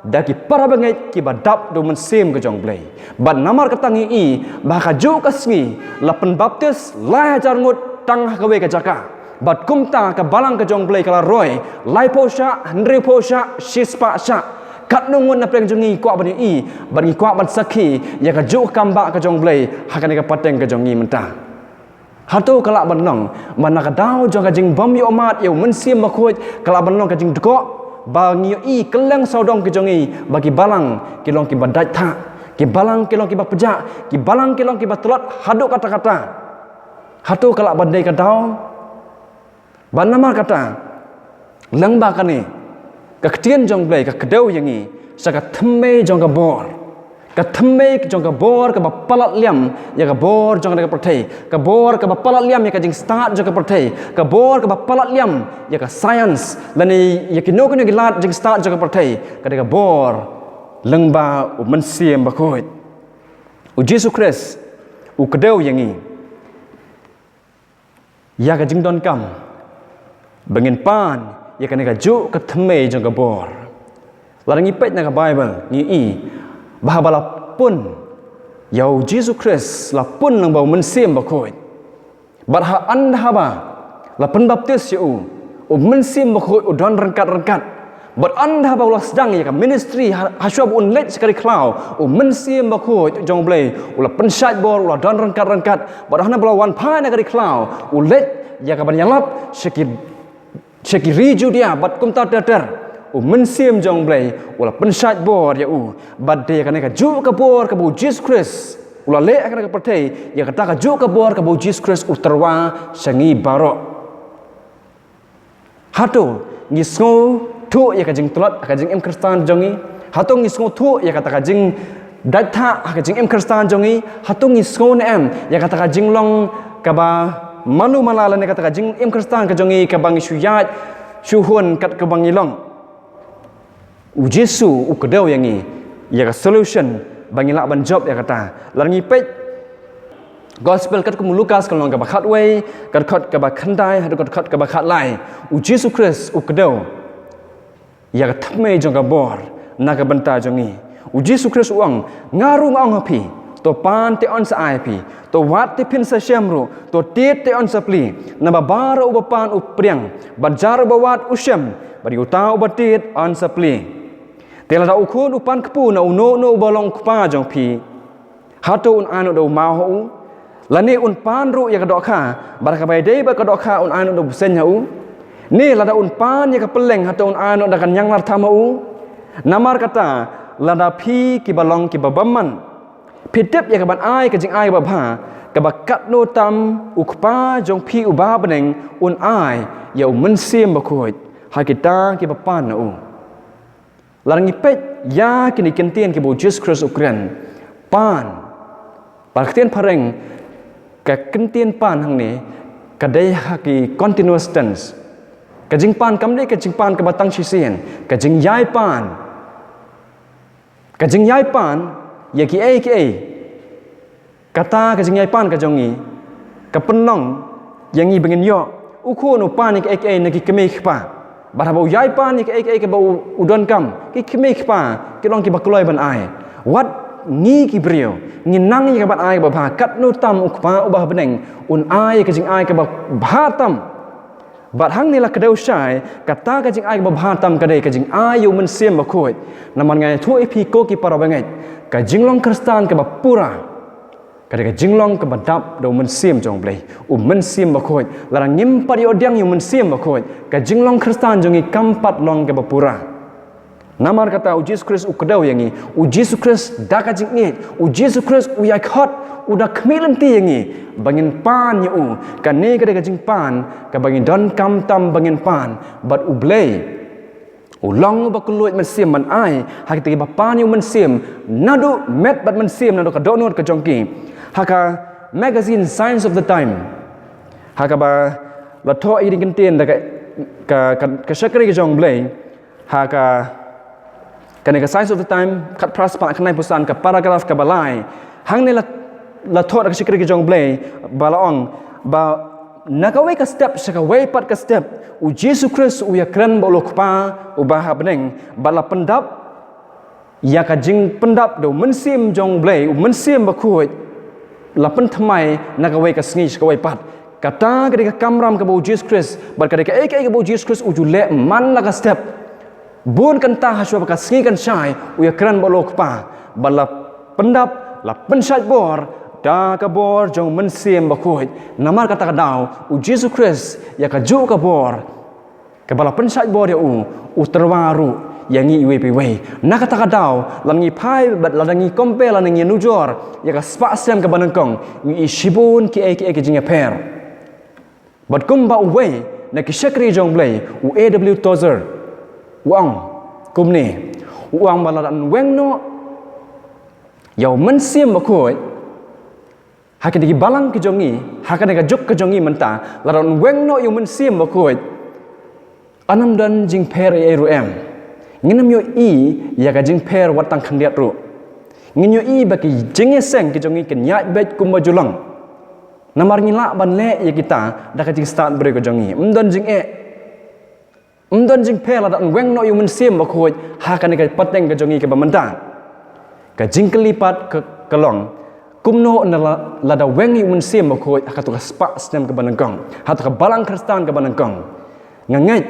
da ki para bangeit kiba dap da U Mynsiem ka jong U Blei. Bad namar kata ngi i ba ha kajuh ka sngi la pynbaptis lai hajar ngut tang ha kawei ka jaka. Bad kumta ka balang ka jong U Blei ka la roi, laiphew shah, hynriewphew shah, shispah shah. Katno ngut na pdeng jong ngi kwah ban i bad ngi kwah ban sakhi ïa kajuh ka kam ba ka jong U Blei ha kane ka pateng ka jong ngi mynta? Hato ka lah ban long ba na ka daw jong ka jingbym ïoh mad ïa U Mynsiem Bakhuid ka lah ban long ka jingdkoh ba ngi ïohi kylleng sawdong ki jong ngi ba ki balang ki long kiba dait thah, ki balang ki long kiba pjah, ki balang ki long kiba tlot haduh katta katta? Hato ka lah ban dei ka daw? Bad namar kata, lyngba kane, ka ktien jong U Blei ka kdew ïa ngi sha ka thymmei jong ka bor. Ka thymmei jong ka bor kaba palat liam ïa ka bor jong ka pyrthei, ka bor kaba palat liam ïa ka jingstad jong ka pyrthei, ka bor kaba palat liam ïa ka science lane ïa kino kino ki lad jingstad jong ka pyrthei. Ka dei ka bor lyngba U Mynsiem Bakhuid. U Jisu Khrist u kdew ïa ngi ïa ka jingdonkam ba ngin pan ïa kane kajuh ka thymmei jong ka bor. Lada ngi peit na ka Bible ngi i ba haba la pun ïa U Jisu Khrist la pun lyngba U Mynsiem Bakhuid. Bad ha ynda haba la pynbaptis ïa u, U Mynsiem Bakhuid u don ryngkat ryngkat. Bad ynda haba u la sdang ïa ka ministry ha, ha shuwa ba un leit sha ka ri khlaw, U Mynsiem Bakhuid jong U Blei u la pynshait bor, u la don ryngkat ryngkat. Bad hynda ba la wan phai na ka ri khlaw u leit ïa kaban ïalap sha ki, sha ki ri Judia bad kumta ter ter. U Mynsiem jong U Blei u la pynshait bor ïa u. Bad dei ïa kane kajuh ka bor kaba U Jisu Khrist u la leh ha kane ka pyrthei, ïa kata kajuh ka bor kaba U Jisu Khrist u tyrwa sha ngi baroh. Hato ngi sngewthuh ïa ka jingtlot ha ka jingim Khristan jong ngi? Hato ngi sngewthuh ïa kata ka jingdait thah ha ka jingim Khristan jong ngi? Hato ngi sngew ne em ïa kata ka jinglong kaba malu mala lane kata ka jingim Khristan ka jong ngi kaba ngi shu ïaid shu hun kat kaba ngi long? U Jisu u kdew ïa ngi ïa ka solution ba ngi lah ban jop ïa kata. Lada ngi peit Gospel katkum u Lukas ka lynnong kaba khatwei, ka dkhot kaba khyndai haduh ka dkhot kaba khatlai. U Jisu Khrist u kdew ïa ka thymmei jong ka bor na ka bynta jong ngi. U Jisu Khrist u ong, nga ruh nga ong ha phi, to pan te yn sa ai phi, to wad te phin sa shem ruh, to tied te yn sa plie. Naba baroh uba pan u pdiang, bad jar uba wad u shem, bad ïa uta uba tied yn sa plie. Te lada u khun u pan kpu na uno uno uba long u kpa jong phi, hato un ai noh da u maw ha u? Lane un pan ruh ïa ka dohkha, bad ha kaba ïadei bad ka dohkha un ai noh da u bseiñ ha u? Ne lada un pan ïa ka pylleng, hato un ai noh da ka ñianglartham ha u? Namar kata, lada phi kiba long kiba bymman, Phi tip ïa ka ban ai ka jingai kaba bha, kaba katno tam u Kpa jong phi uba ha bneng un ai ïa u Mynsiem Bakhuid ha kita kiba pan na u. Lada ngi peit ïa kine ki kyntien kiba u Jisu Khrist u kren, pan. Ba ka ktien phareng, ka kyntien pan hangne ka dei ha ki continuous tense. Ka jingpan kam dei ka jingpan kaba tang shisien, ka jingïai pan. Ka jingïai pan ïa kiei kiei. Kata ka jingïai pan ka jong ngi ka pynlong ïa ngi ba ngin ïoh, u khun u pan ïa kiei kiei na ki kmie ki kpa. Bad haba u ïai pan ïa kiei kiei kaba u, u donkam, ki kmie ki kpa ki long kiba kloi ban ai. Wat ngi ki briew ngi nang ïa ka ban ai kaba bha, katno tam u Kpa uba ha bneng un ai ïa ka jingai kaba bha tam. Bad hangne la kdew shai, kata ka jingai kaba bha tam ka dei ka jingai ïa u Mynsiem Bakhuid. Namar nga ïathuh ïa phi ko ki para bangeit, ka jinglong Khristan kaba pura ka dei ka jinglong kaba dap da u Mynsiem jong u Blei, u Mynsiem Bakhuid. Lada ngim pat ïoh pdiang ïa u Mynsiem Bakhuid, ka jinglong Khristan jong ngi kam pat long kaba pura. Namar kata u Jisu Khrist u kdew ïa ngi, u Jisu Khrist da ka jingïeit, u Jisu Khrist u ïai khot, u da khmih lynti ïa ngi ba ngin pan ïa u. Kane ka dei ka jingpan kaba ngi donkam tam ba ngin pan. Bad u Blei u long uba kylluid mynsiem ban ai ha kita kiba pan ïa u Mynsiem, naduh met bad mynsiem, naduh ka dohnud ka jong ki. Ha ka magazine Signs of the Times, ha kaba la thoh ïa ki kyntien da ka, ka, ka, ka shakri ka jong u Blei, ha ka, kane ka Signs of the Times khatphra spah khyndai phew san, ka paragraph kaba lai. Hangne la, la thoh da ka shakri ka jong u Blei ba la ong ba na kawei ka step sha kawei pat ka step, u Jisu Khrist u ïakren bad u Kpa uba ha bneng, bad la pyndap ïa ka jingpyndap da u Mynsiem jong u Blei, u Mynsiem Bakhuid, la pynthymmai na kawei ka sngi sha kawei pat. Kata ka dei ka kamram kaba u Jisu Khrist, bad ka dei kaei kaei kaba u Jisu Khrist u ju leh man la ka step. Bun kynta hashwa ba ka sngi kan shai, u ïakren bad u Kpa, bad la pyndap, la pynshait bor da ka bor jong u Mynsiem Bakhuid. Namar kata ka daw u Jisu Khrist ïa kajuh ka bor kaba la pynshait bor ïa u, u tyrwa ruh ïa ngi iwei pa iwei. Na kata ka daw lada ngi phai bad lada ngi compare, lada ngi nujor ïa ka spah snem kaba nyngkong, ngi i shibun kiei kiei ki jingïapher. Bad kumba uwei na ki shakri jong u Blei, u A W Tozer, u ong kumne, u ong ba lada yn weng noh ïa u Mynsiem Bakhuid ha kine ki balang ki jong ngi, ha kane ka juk ka jong ngi mynta, lada yn weng noh ïa u Mynsiem Bakhuid, yn ym don jingpher ei ei ruh em. Ngin ym ïohi ïa ka jingpher wat tang khyndiat ruh. Ngin ïohi ba ki jingïaseng ki jong ngi kin ïaid beit kumba ju long. Namar ngi lah ban leh ïa kita da ka jingstad briew ka jong ngi. Ym don jingeh. Ym don jingpher lada yn weng noh ïa u Mynsiem Bakhuid ha kane ka pateng ka jong ngi kaba mynta. Ka jingkylli pat ka, ka long, kumno na la, lada weng ïa u Mynsiem Bakhuid ha kato ka spah snem kaba nyngkong, ha kato ka balang Khristan kaba nyngkong? Nga ngeit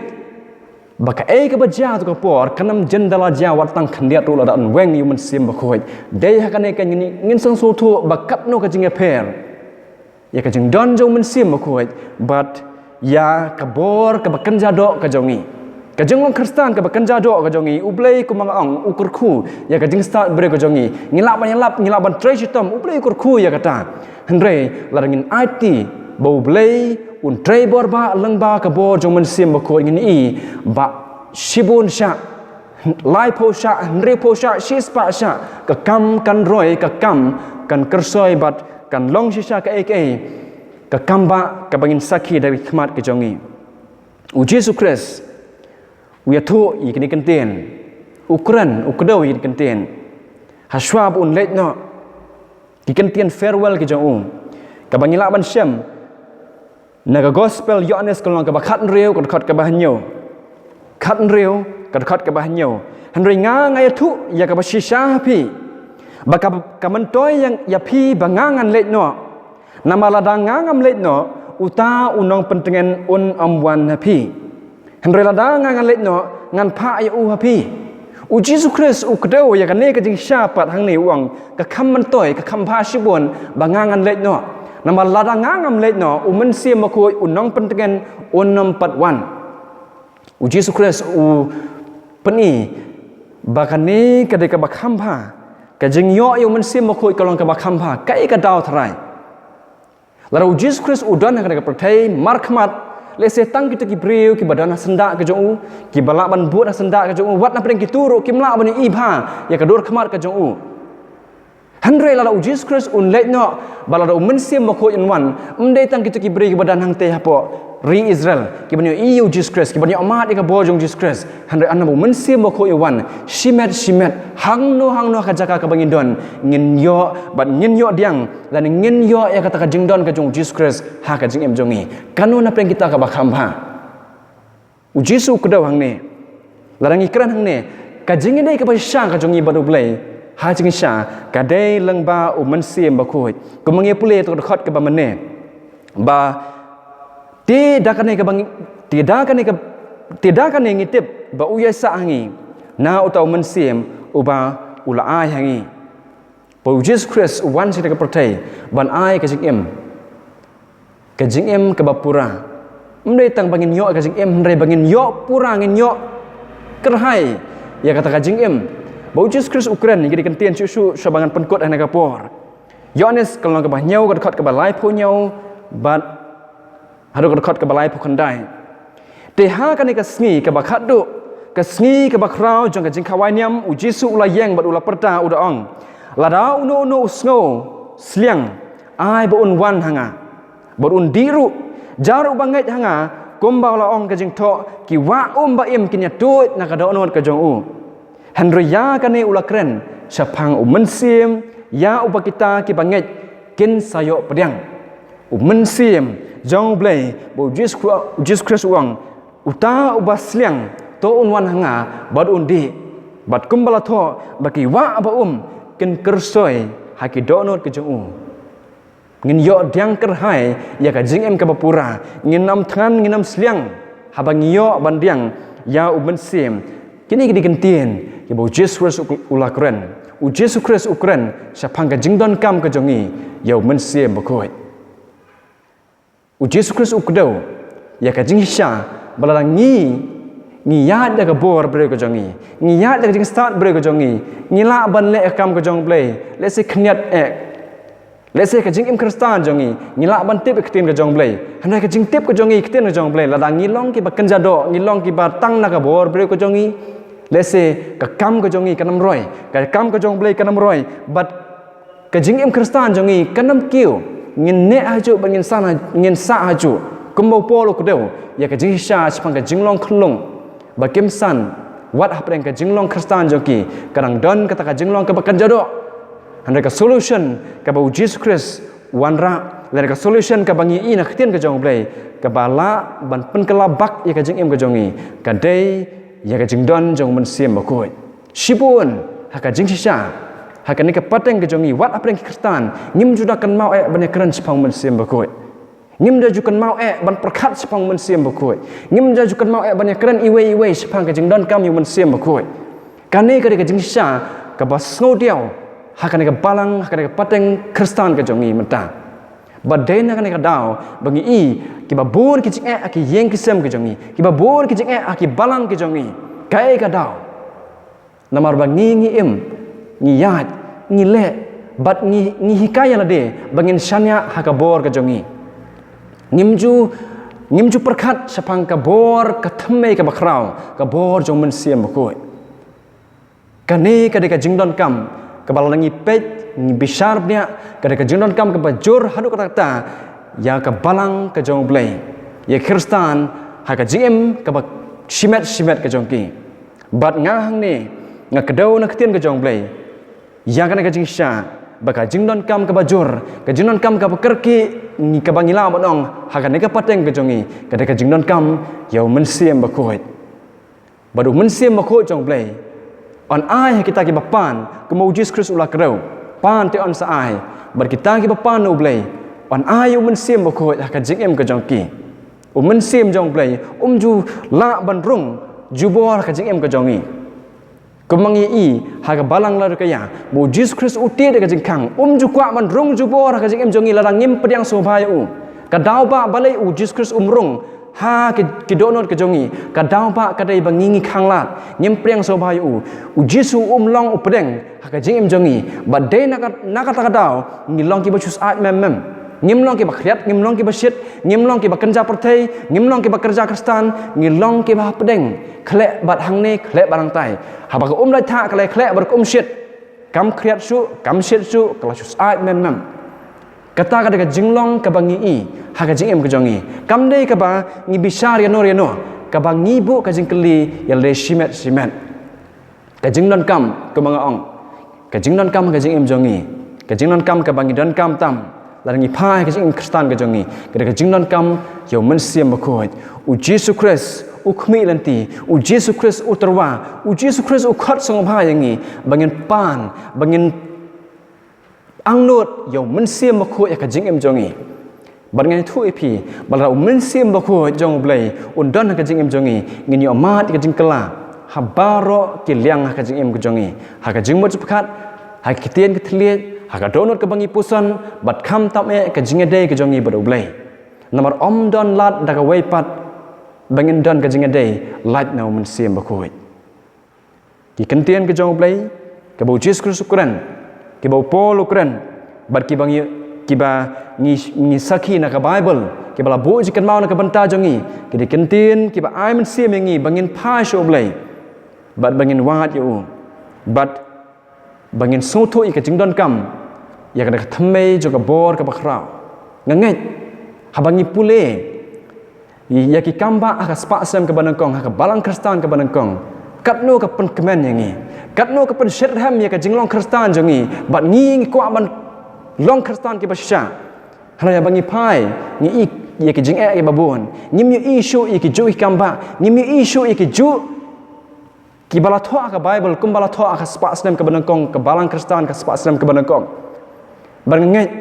ba kaei kaba jia ha kato ka por kan ym jin da la jia wat tang khyndiat ruh lada yn weng ïa u Mynsiem Bakhuid. Dei ha kane ka ngin, ngin sngewthuh ba katno ka jingïapher ïa ka jingdon jong u Mynsiem Bakhuid bad ïa ka bor kaba kynja doh ka jong ngi. Ka jinglong Khristan kaba kynja doh ka jong ngi, u Blei kumba nga ong u kyrkhu ïa ka jingstad briew ka jong ngi. Ngi lah ban ïalap, ngi lah ban trei shitom, u Blei u kyrkhu ïa kata. Hynrei lada ngin aiti ba u Blei un trei bor ba lyngba ka bor jong u Mynsiem Bakhuid, ngin i ba shibun shah, laiphew shah, hynriewphew shah, shispah shah ka kam kan roi, ka kam kan kyrsoi bad kan long shisha kaei kaei ka kam ba kaba ngin sakhi da ki khmat ki jong ngi. U Jisu Khrist u ïathuh ïa kine ki kyntien, u kren, u kdew ïa kine ki kyntien hashwa ba un leit noh, ki kyntien farewell ki jong u, kaba ngi lah ban shem na ka Gospel Ïoannis ka lynnong kaba khathynriew, ka dkhot kaba hynñiew. Khathynriew, ka dkhot kaba hynñiew. Hynrei nga, nga ïathuh ïa kaba shisha ha phi, ba ka, ka myntoi ïa, ïa phi ba nga ngan leit noh. Namar lada nga ngam leit noh, uta u nongpyntngen un ym wan ha phi. Hynrei lada nga ngan leit noh, ngan phah ïa u ha phi. U Jisu Khrist u kdew ïa kane ka jingshisha pat hangne, u ong ka kham myntoi, ka kham bha shibun ba nga ngan leit noh. Namar lada nga ngam leit noh, u Mynsiem Bakhuid, u nongpyntngen, un ym pat wan. U Jisu Khrist u pyni ba kane ka dei kaba kham bha Ka jingïoh ïa u Mynsiem Bakhuid ka long kaba kham bha, kaei ka daw tharai. Lada u Jisu Khrist u don ha kane ka pyrthei markhmat, lehse tang kito ki briew kiba don ha syndah ka jong u, kiba lah ban bud ha syndah ka jong u, wat na pdeng kito ruh kim lah ban ïohi bha ïa ka dur khmat ka jong u. Hynrei lada u Jisu Khrist un leit noh, bad lada u Mynsiem Bakhuid un wan, ym dei tang kito ki briew kiba don hangtei hapoh ri Israel kiban ïohi ïa u Jisu Khrist, kiban ïoh mad ïa ka bor jong u Jisu Khrist. Hynrei haba u Mynsiem Bakhuid u wan, shimet shimet, hangno hangno ka jaka kaba ngin don, ngin ïoh, bad ngin ïoh diang, lane ngin ïoh ïa kata ka jingdon ka jong u Jisu Khrist ha ka jingim jong ngi. Kano na pdeng kita kaba kham bha? U Jisu u kdew hangne. Lada ngi kren hangne, ka jingïadei kaba shisha ka jong ngi bad u Blei ha jingshisha ka dei lyngba u Mynsiem Bakhuid. Kumba ngi pule ha ka dkhot kaba mynne, ba te da kane kaba ngi, te da kane ka, te da kane ngi tip ba u ïaisah ha ngi na uta u Mynsiem uba u la ai ha ngi. Ba u Jisu Khrist u wan sha kane ka pyrthei ban ai ka jingim, ka jingim kaba pura. Ym dei tang ba ngin ïoh ka jingim, hynrei ba ngin ïoh pura, ngin ïoh kyrhai ïa kata ka jingim. Ba u Jisu Khrist u kren, ngi dei kyntien shuh shuh shuwa ba ngan pynkut ha kane ka por. Ïoannis ka lynnong kaba hynñiew, ka dkhot kaba laiphew hynñiew bad haduh ka dkhot kaba laiphew khyndai. Te ha kane ka sngi kaba khatduh, ka sngi kaba khraw jong ka jingkhawai niam, u Jisu u la ïeng bad u la pyrta, u da ong, lada uno uno u sngew sliang, ai ba un wan ha nga, bad un dih ruh. Jar uba ngeit ha nga, kumba la ong ka jingthoh, ki wah um ba im kin ïatuid na ka dohnud ka jong u. Hynrei ïa kane u la kren shaphang u Mynsiem, ïa uba kita kiba ngeit kin sa ïoh pdiang. U Mynsiem jong u Blei, ba u Jisu, u Jisu Khrist u ong, uta uba sliang, to un wan ha nga bad un dih. Bad kumba la thoh, ba ki wah ba um kin kyrsoi ha ki dohnud ki jong u. Ngin ïoh diang kyrhai ïa ka jingim kaba pura. Ngin ym thngan, ngin ym sliang haba ngi ïoh ban diang ïa u Mynsiem. Kine ki dei kyntien kiba u Jisu Khrist u, u la kren. U Jisu Khrist u kren shaphang ka jingdonkam ka jong ngi ïa u Mynsiem Bakhuid. U Jisu Khrist u kdew ïa ka jingshisha, ba lada ngi, ngi ïaid da ka bor briew ka jong ngi, ngi ïaid da ka jingstad briew ka jong ngi, ngi lah ban leh ka kam ka jong u Blei, lehse khyndiat eh. Lehse ka jingim Khristan jong ngi, ngi lah ban tip ïa ka ktien ka jong u Blei. Hynrei ka jingtip ka jong ngi ïa ka ktien ka jong u Blei, lada ngi long kiba kynja doh, ngi long kiba tang na ka bor briew ka jong ngi, lehse ka kam ka jong ngi kan ym roi, ka kam ka jong u Blei kan ym roi, bad ka jingim Khristan jong ngi kan ym kiew. Ngin neh hajuh bad ngin san ha, ngin sah hajuh. Kumba u Paul u kdew ïa ka jingshisha shaphang ka jinglong khyllung, ba kim san wat hapdeng ka jinglong Khristan jong ki, ka dang don kata ka jinglong kaba kynja doh. Hynrei ka solution kaba u Jisu Khrist u wanrah, lane ka solution kaba ngi ïohi na ka ktien ka jong u Blei, kaba lah ban pynkylla bak ïa ka jingim ka jong ngi, ka dei ïa ka jingdon jong u Mynsiem Bakhuid. Shibun ha ka jingshisha, ha kane ka pateng ka jong ngi, wat hapdeng ki Khristan, ngim ju da kynmaw eh ban ïakren shaphang u Mynsiem Bakhuid. Ngim da ju kynmaw eh ban pyrkhat shaphang u Mynsiem Bakhuid. Ngim da ju kynmaw eh ban ïakren iwei iwei shaphang ka jingdonkam ïa u Mynsiem Bakhuid. Kane ka dei ka jingshisha kaba sngewdiaw ha kane ka balang, ha kane ka pateng Khristan ka jong ngi mynta. Bad dei na kane ka daw ba ngi i kiba bun ki jingeh ha ki ïing ki sem ka jong ngi, kiba bun ki jingeh ha ki balang ka jong ngi. Kaei ka daw? Namar ba ngi, ngi im, ngi ïaid, ngi leh, bad ngi, ngi hikai ïa lade ba ngin shaniah ha ka bor ka jong ngi. Ngim ju, ngim ju pyrkhat shaphang ka bor, ka thymmei kaba khraw, ka bor jong u Mynsiem Bakhuid. Kane ka dei ka jingdonkam kaba lada ngi peit, ngi bishar bniah, ka dei ka jingdonkam kaba jur haduh katta katta ïa ka balang ka jong u Blei, ïa ki Khristan ha ka jingim kaba shimet shimet ka jong ki. Bad nga hangne, nga kdew na ka ktien ka jong u Blei ïa kane ka jingshisha, ba ka jingdonkam kaba jur, ka jingdonkam kaba kyrkieh, kaba ngi lah ban ong ha kane ka pateng ka jong ngi, ka dei ka jingdonkam ïa u Mynsiem Bakhuid. Bad u Mynsiem Bakhuid jong u Blei un ai ha kita kiba pan, kumba u Jisu Khrist u la kdew, pan te un sa ai. Bad kita kiba pan na u Blei, un ai u Mynsiem Bakhuid ha ka jingim ka jong ki. U Mynsiem jong u Blei um ju lah ban rung jubor ha ka jingim ka jong ngi. Kumba ngi i ha ka balang Laodikaïa, ba u Jisu Khrist u tied ïa ka jingkhang, um ju kwah ban rung jubor ha ka jingim jong ngi lada ngim pdiang sngewbha ïa u. Ka daw ba balei u Jisu Khrist um rung Ha ki, ki dohnud ka jong ngi, ka daw ba ka dei ba ngi ngi khanglad, ngim pdiang sngewbha ïa u. U Jisu um long u pdeng ha ka jingim jong ngi. Bad dei na ka, na kata ka daw ngi long kiba shu syaid mem mem. Ngim long kiba khriat, ngim long kiba shit, ngim long kiba kynja pyrthei, ngim long kiba kynja Khristan, ngi long kiba pdeng. Khleh bad hangne, khleh bad hangtai. Haba ka um dait thah ka la khleh bad ka um shit, kam khriat shuh, kam shit shuh, ka la shu syaid mem mem. Kata ka dei ka jinglong kaba ngi i ha ka jingim ka jong ngi. Kam dei kaba ngi bishar ïano ïano, kaba ngi buh ka jingkylli ïa lade shimet shimet. Ka jingdonkam, kumba nga ong, ka jingdonkam ha ka jingim jong ngi, ka jingdonkam kaba ngi donkam tam lada ngi phai ha ka jingim Khristan ka jong ngi, ka dei ka jingdonkam ïa u Mynsiem Bakhuid. U Jisu Khrist u khmih lynti, u Jisu Khrist u tyrwa, u Jisu Khrist u khot sngewbha ïa ngi ba ngin pan, ba ngin angnud ïa u Mynsiem Bakhuid ïa ka jingim jong ngi. Bad ngan ïathuh ïa phi ba lada u Mynsiem Bakhuid jong U Blei un don ha ka jingim jong ngi, ngin ïoh mad ïa ka jingkylla ha baroh ki liang ha ka jingim ka jong ngi, ha ka jingmut jingpyrkhat, ha ki ktien ki thylliej, ha ka dohnud kaba ngi puson, bad khamtam eh ka jingïadei ka jong ngi bad U Blei. Namar ym don lad da kawei pat ba ngin don ka jingïadei lait na u Mynsiem Bakhuid. Ki kyntien ka jong U Blei, kiba u Jisu Khrist u kren, kiba u Paul u kren, bad kiba ngi, kiba ngi, ngi sakhi na ka Baibl, kiba la buh jingkynmaw na ka bynta jong ngi, ki dei kyntien kiba ai mynsiem ïa ngi ba ngin phai sha U Blei, bad ba ngin wad ïa u, bad ba ngin sngewthuh ïa ka jingdonkam ïa kane ka thymmei jong ka bor kaba khraw. Nga ngeit haba ngi pule ïa ki kambah ha ka spah snem kaba nyngkong, ha ka balang Khristan kaba nyngkong, katno ka pynkmen ïa ngi, katno ka pynshitrhem ïa ka jinglong Khristan jong ngi, bad ngi ngi kwah ban long Khristan kiba shisha. Hynrei haba ngi phai, ngi i ïa ki jingeh kiba bun, ngim ïohi shuh ïa ki juh ki kambah, ngim ïohi shuh ïa ki juh kiba la thoh ha ka Baibl, kumba la thoh ha ka spah snem kaba nyngkong, ka balang Khristan ka spah snem kaba nyngkong. Bad nga ngeit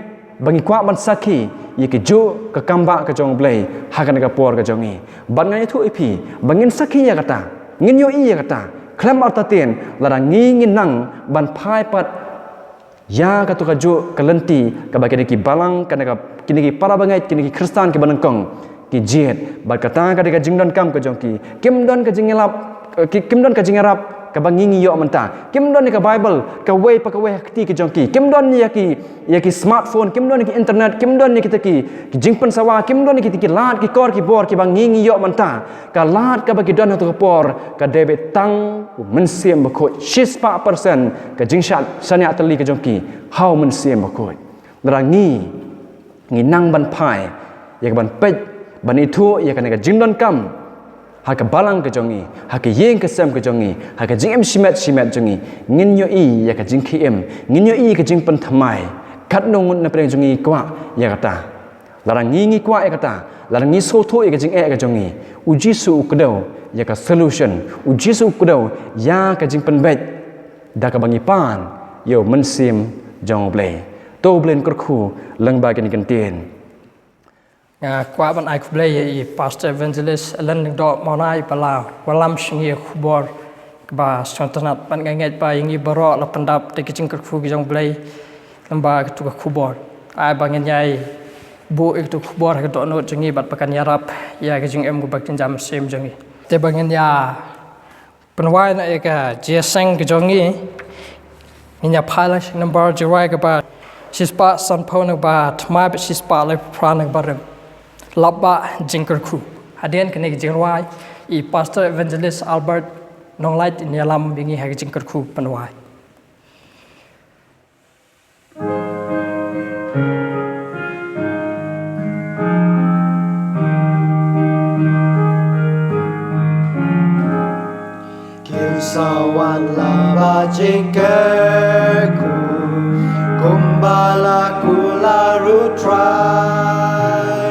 ba ngi kwah ban sakhi ïa ki juh ka kambah ka jong U Blei ha kane ka por ka jong ngi. Bad ngan ïathuh ïa phi ba ngin sakhi ïa kata, ngin ïohi ïa kata khlem artatien lada ngi ngin nang ban phai pat ïa kato ka juh ka lynti kaba kine ki balang, kane ka, kine ki para bangeit, kine ki Khristan kiba nyngkong ki jied. Bad kata ka dei ka jingdonkam ka jong ki. Kim don ka jingïalap, eh, ki, kim don ka jingïarap kaba ngi ngi ïoh mynta. Kim don ïa ka Baibl kawei pa kawei ha kti ka jong ki. Kim don ïa ki, ïa ki smartphone, kim don ïa ki internet, kim don ïa kita ki, ki jingpynsawa, kim don ïa kita ki lad ki kor ki bor kiba ngi ngi ïoh mynta. Ka lad kaba ki don ha kato ka por ka dei beit tang u Mynsiem Bakhuid. Shispah persen ka jingshad shaniah tylli ka jong ki ha u Mynsiem Bakhuid. Lada ngi, ngi nang ban phai ïa ka ban peit, ban ithuh ïa kane ka jingdonkam ha ka balang ka jong ngi, ha ka ïing ka sem ka jong ngi, ha ka jingim shimet shimet jong ngi, ngin ïohi ïa ka jingkhie im, ngin ïohi ïa ka jingpynthymmai. Katno ngut na pdeng jong ngi kwah ïa kata? Lada ngi ngi kwah ïa kata, lada ngi sngewthuh ïa ka jingeh ka jong ngi, u Jisu u kdew ïa ka solution, u Jisu u kdew ïa ka jingpynbeit da kaba ngi pan ïa u Mynsiem jong U Blei. To U Blei un kyrkhu lyngba kine ki ktien. Nga kwah ban ai khublei ïa i Pastor Evangelist Ellen Lyngdoh Mawnai ba la wallam sha ngi ïa ka khubor kaba sngewtynnat, bad nga ngeit ba ïa ngi baroh la pyndap da ki jingkyrkhu ki jong U Blei lyngba katu ka khubor. Ai ba ngin ïai buh ïa katu ka khubor ha ka dohnud jong ngi bad ba kan ïarap ïa ka jingim kaba kynja mynsiem jong ngi. Te ba ngin ïa pynwai noh ïa ka jingïaseng ka jong ngi, ngin ïa phai lang sha ka nambar jingrwai kaba shispah sanphew na kaba thymmai bad shispah laiphew phra na kaba rim. Lap Bah Jingkyrkhu. Hadien kane ka jingrwai, i Pastor Evangelist Albert Nonglait un ïalam ïa ngi ha ka jingkyrkhu pynwai. Kin sa wan Laba Jingkyrkhu kumba la kular U Trai.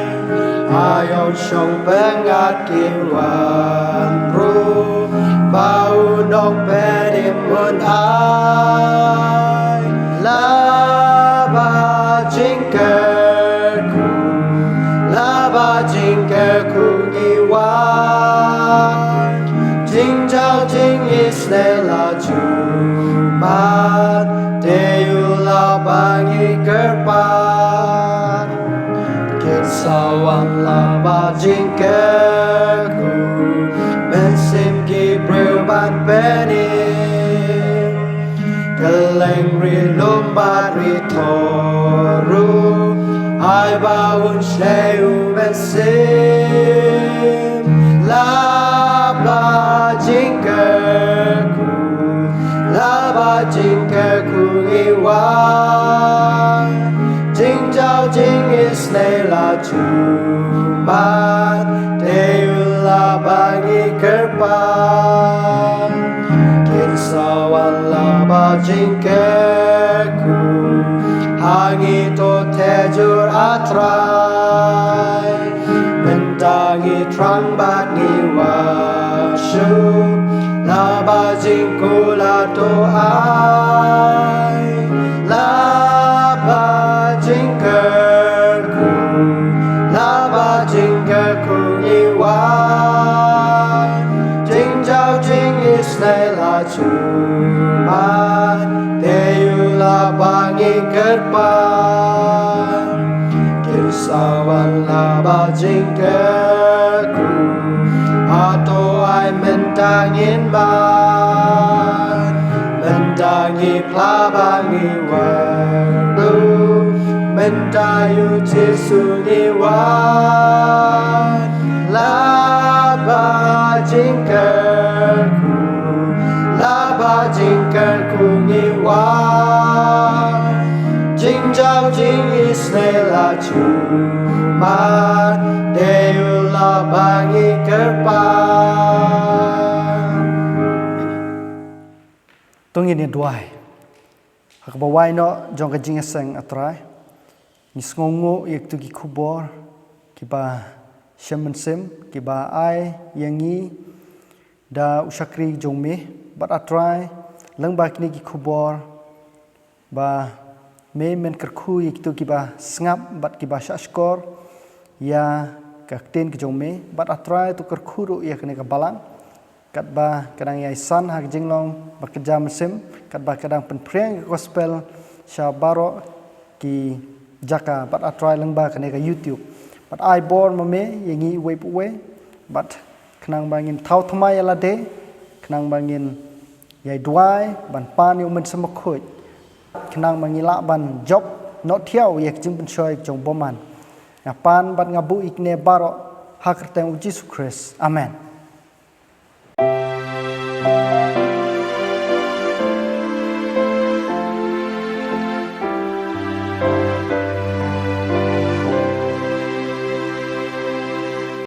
Ha ïew shong pyngngad kin wan ruh ba u Nongpynim un ai. Laba Jingkyrkhu, Laba Jingkyrkhu ngi wan. Jingjia jingisynei la ju mad, te ïa u Laba ngi kyrpad. Kin sa wan Laba Jingkyrkhu. Kylleng ri lum bad ri thoh ruh, ai ba un shai u mynsiem. Laba jingkyrkhu, laba jingkyrkhu ngi wan. Jingjaw jingisynei la jumpat, te u laba ngi kyrpad. Kin sa wan laba jingkyrkhu, ha ngi to te jur A Trai. Mynta ngi thrang bad ngi wad shuh, laba jingkyrkhu la to ai. Laba jingkyrkhu, laba jingkyrkhu ngi wan. Jingjaw jingisynei la jumpat, te u laba ngi kyrpad. Kin sa wan laba jingkyrkhu, hato ai mynta ngin mad. Mynta ngi phla ba ngi wad ruh, mynta u Jisu ngi wad. Laba jingkyrkhu, laba jingkyrkhu ngi wad. Jingjaw jingisynei la jumpat, te u laba ngi kyrpad. To ngin ïa duwai. Ha kaba wai noh jong ka jingïaseng, A Trai, ngi sngewnguh ïa kito ki khubor kiba shem mynsiem, kiba ai ïa ngi da u shakri jong me. Bad A Trai, lyngba kine ki khubor, ba me men kyrkhu ïa kito kiba sngap bad kiba shahshkor ïa ka ktien ka jong me. Bad A Trai, to kyrkhu ruh ïa kane ka balang, katba ka dang ïai san ha ka jinglong ba ka jam mynsiem, katba ka dang pynphriang ka gospel sha baroh ki jaka, bad A Trai, lyngba kane ka YouTube. Bad ai bor ma me ïa ngi uwei pa uwei, bad khnang ba ngin thaw thymmai ïa lade, khnang ba ngin ïai duwai ban pan ïa u Mynsiem Bakhuid, khnang ba ngi lah ban jop noh thiaw ïa ka jingpynshoi jong u bymman. Nga pan bad nga buh ïa kine baroh ha ka kyrteng u Jisu Khrist. Amen.